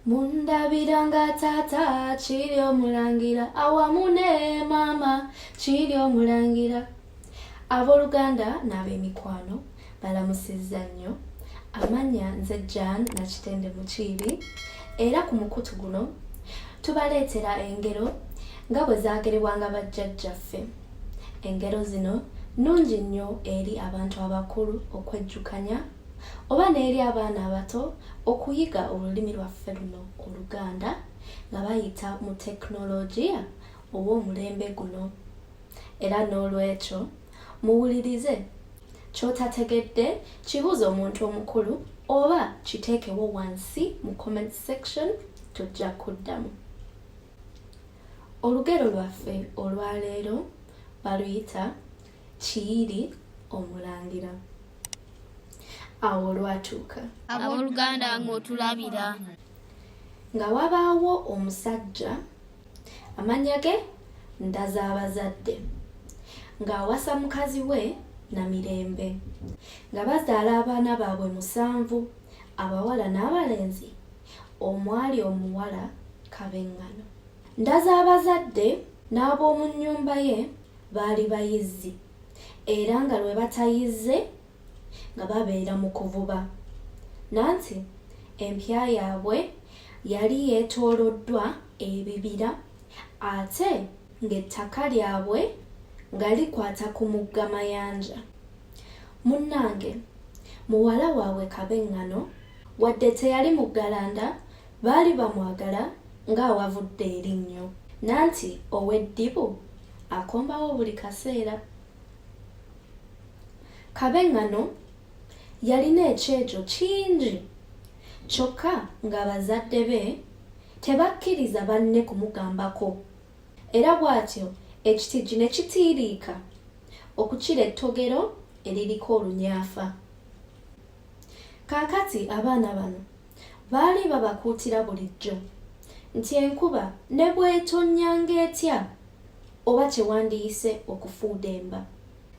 Mundabira nga taata kiri omulangira awamu ne maama kiri omulangira. Abooluganda n'ab'emikwano balamusizza nnyo. Amannya nze Jan Nakitende Mukiibi era ku mukutu guno tubaleetera engero nga bwe zaagerebwanga bajjajjaffe. Engero zino nnungi nnyo eri abantu abakulu okwejjukanya oba n'eri abaana abato okuyiga olulimi lwaffe luno Oluganda nga bayita mu tekinologiya ow'omulembe guno. Era n'olwekyo muwulirize, ky'otategedde kibuuze omuntu omukulu oba kiteekewo wansi mu comment section tujja kuddamu. Olugero lwaffe olwaleero baluyita Kiyiri Omulangira. Awo olwatuuka. Abooluganda ng'otulabira. Nga wabaawo omusajja amannya ge Ndazabazadde ng'awasa mukazi we Namirembe nga bazaala abaana baabwe musanvu abawala n'abalenzi omwali omuwala Kabeŋŋano. Ndazabazadde n'ab'omu nnyumba ye baali bayizzi era nga lwe batayizze nga babeera mu kuvuba. Nanti empya yaabwe yali yeetooloddwa ebibira ate ng'ettaka lyabwe nga likwata ku mugga Mayanja. Munnange muwala waabwe Kabeŋŋano wadde teyali muggalanda baali bamwagala ng'awavudde erinnyo. Nanti ow'eddibu akombawo buli kaseera. Kabeŋŋano yalina ekyejo kingi kyokka nga bazadde be tebakkiriza banne kumugambako era bw'atyo ekitigi ne kitiiriika okukira ettogero eririko olunyaafa. Kaakati abaana bano baali babakuutira bulijjo nti enkuba ne bw'etonnyanga etya oba kye wandiyise okufuudemba,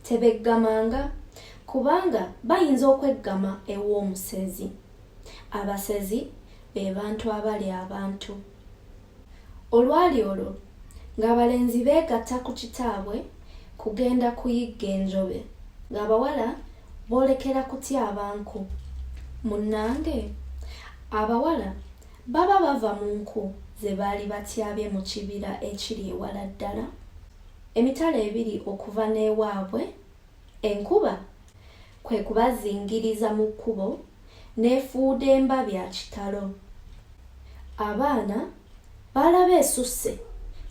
tebeggamanga kubanga bayinza okweggama ew'omusezi. Abasezi be bantu abalya abantu. Olwali olwo ng'abalenzi beegatta ku kitaabwe kugenda kuyigga enjobe, ng'abawala boolekera kutyaba nku. Munnange abawala baba bava mu nku ze baali batyabye mu kibira ekiri ewala ddala, emitala ebiri okuva n'ewaabwe, enkuba kwe kubazingiriza mu kkubo n'efuudemba bya kitalo. Abaana baalaba esusse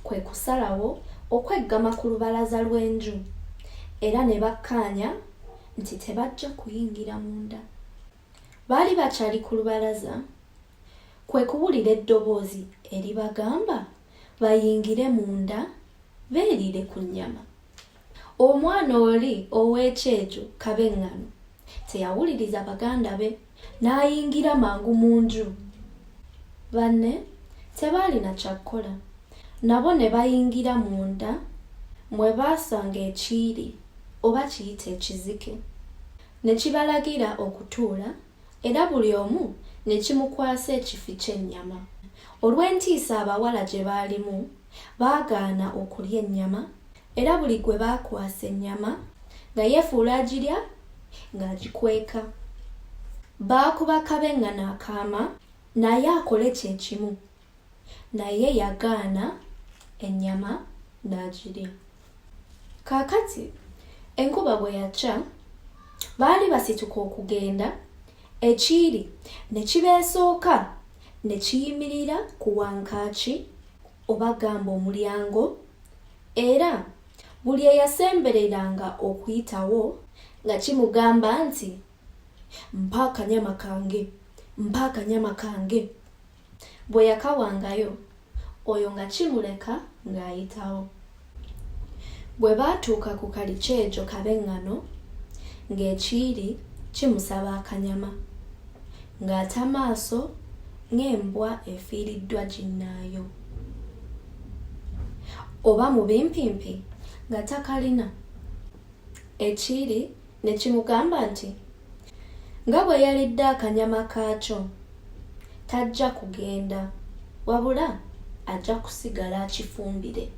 kwe kusalawo okweggama ku lubalaza lw'enju era ne bakkaanya nti tebajja kuyingira munda. Baali bakyali ku lubalaza kwe kuwulira eddoboozi eribagamba bayingire munda beeriire ku nnyama. Omwana oli ow'ekyejo Kabeŋŋano teyawuliriza baganda be n'ayingira mangu mu nju. Banne tebaalina kya kukola nabo ne bayingira munda mwe baasanga ekiyiri oba kiyite ekizike ne kibalagira okutuula era buli omu ne kimukwasa ekifi ky'ennyama. Olw'entiisa abawala gye baalimu, baagaana okulya ennyama era buli gwe baakwasa ennyama nga yeefuula agirya ng'agikweka. Baakuba Kabeŋŋano akaama naye akole kye kimu naye yagaana ennyama n'agirya. Kaakati enkuba bwe yakya, baali basituka okugenda, ekiyiri ne kibeesooka ne kiyimirira ku wankaaki oba gamba omulyango era buli eyasembereranga okuyitawo nga kimugamba nti, Mpa akanyama kange, mpa akanyama kange. Bwe yakawangayo, oyo nga kimuleka ng'ayitawo. Bwe baatuuka ku kalikyejo Kabeŋŋano, ng'ekiyiri kimusaba akanyama, ng'ata maaso ng'embwa efiiriddwa ginnaayo. Oba mu bimpimpi nga takalina. Ekiyiri ne kimugamba nti nga bwe yalidde akanyama kaakyo, tajja kugenda wabula ajja kusigala akifumbire.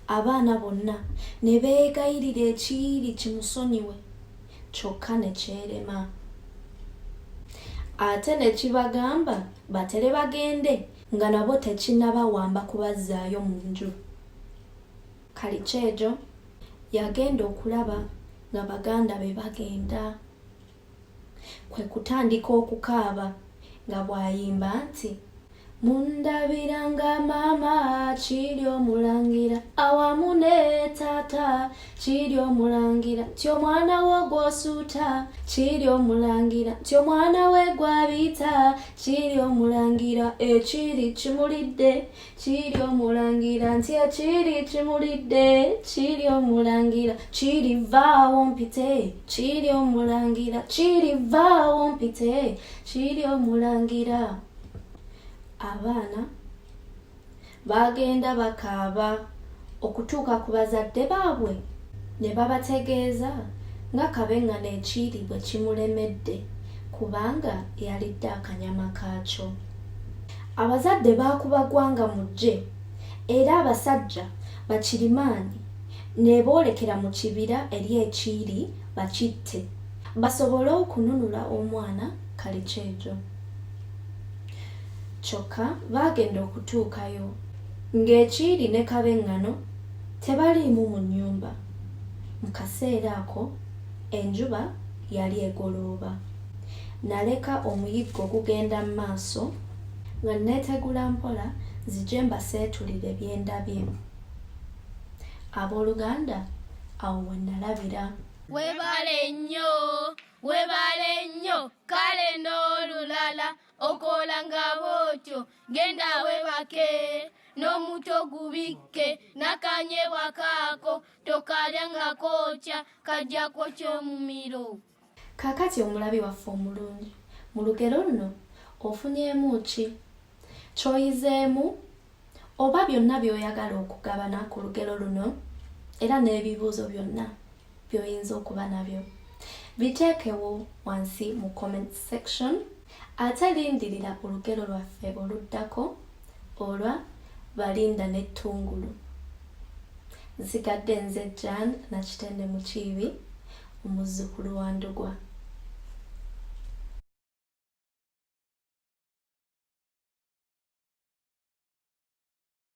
Abaana bonna ne beegayirira ekiyiri kimusonyiwe kyokka ne kyerema. Ate ne kibagamba batere bagende nga nabo tekinnabawamba kubazzaayo mu nju. Kalikyejo yagenda okulaba nga baganda be bagenda. Kwe kutandika okukaaba nga bw'ayimba nti, Mundabira nga maama kiri omulangira awamu ne taata kiri omulangira nti omwana wo gw'osuuta kiri omulangira nti omwana we gw'abiyita kiri omulangira ekiri kimulidde Kiri omulangira nti ekiri kimulidde kiri omulangira kiri vaawo mpite kiri omulangira kiri vaawo mpite kiri omulangira. Abaana baagenda bakaaba okutuuka ku bazadde baabwe ne babategeeza nga Kabengano ekiiri bwe kimulemedde kubanga yalidde akanyama kaakyo. Abazadde baakuba gwanga mujje era abasajja bakirimaanyi neboolekera mu kibira eri ekiiri bakitte basobole okununula omwana Kalikyejo. Kyokka baagenda okutuukayo ng'ekiiri ne Kabengano tebaliimu mu nnyumba. Mu kaseera ako enjuba yali egolooba. Naleka omuyiggo gugenda mu maaso nga nneetegula mpola nzije mbaseetulire bye ndabye. Abooluganda awo we nnalabira. Webale nnyo, webale nnyo, kale n'olulala okola nga bwotyo, genda webake n'omuto gubikke n'akanyebwa kaako tokalya nga kookya kajja kwokya omumiro. Kaakati omulabi waffe omulungi, mu lugero luno ofunyeemu ki? Ky'oyizeemu oba byonna by'oyagala okugabana ku lugero luno era n'ebibuuzo byonna by'oyinza okuba nabyo biteekewo wansi mu comment section ate lindirira olugero lwaffe oluddako olwa Balinda n'ettungulu. Nsigadde nze Jan Nakitende Mukiibi, omuzzukulu wa Ndugwa.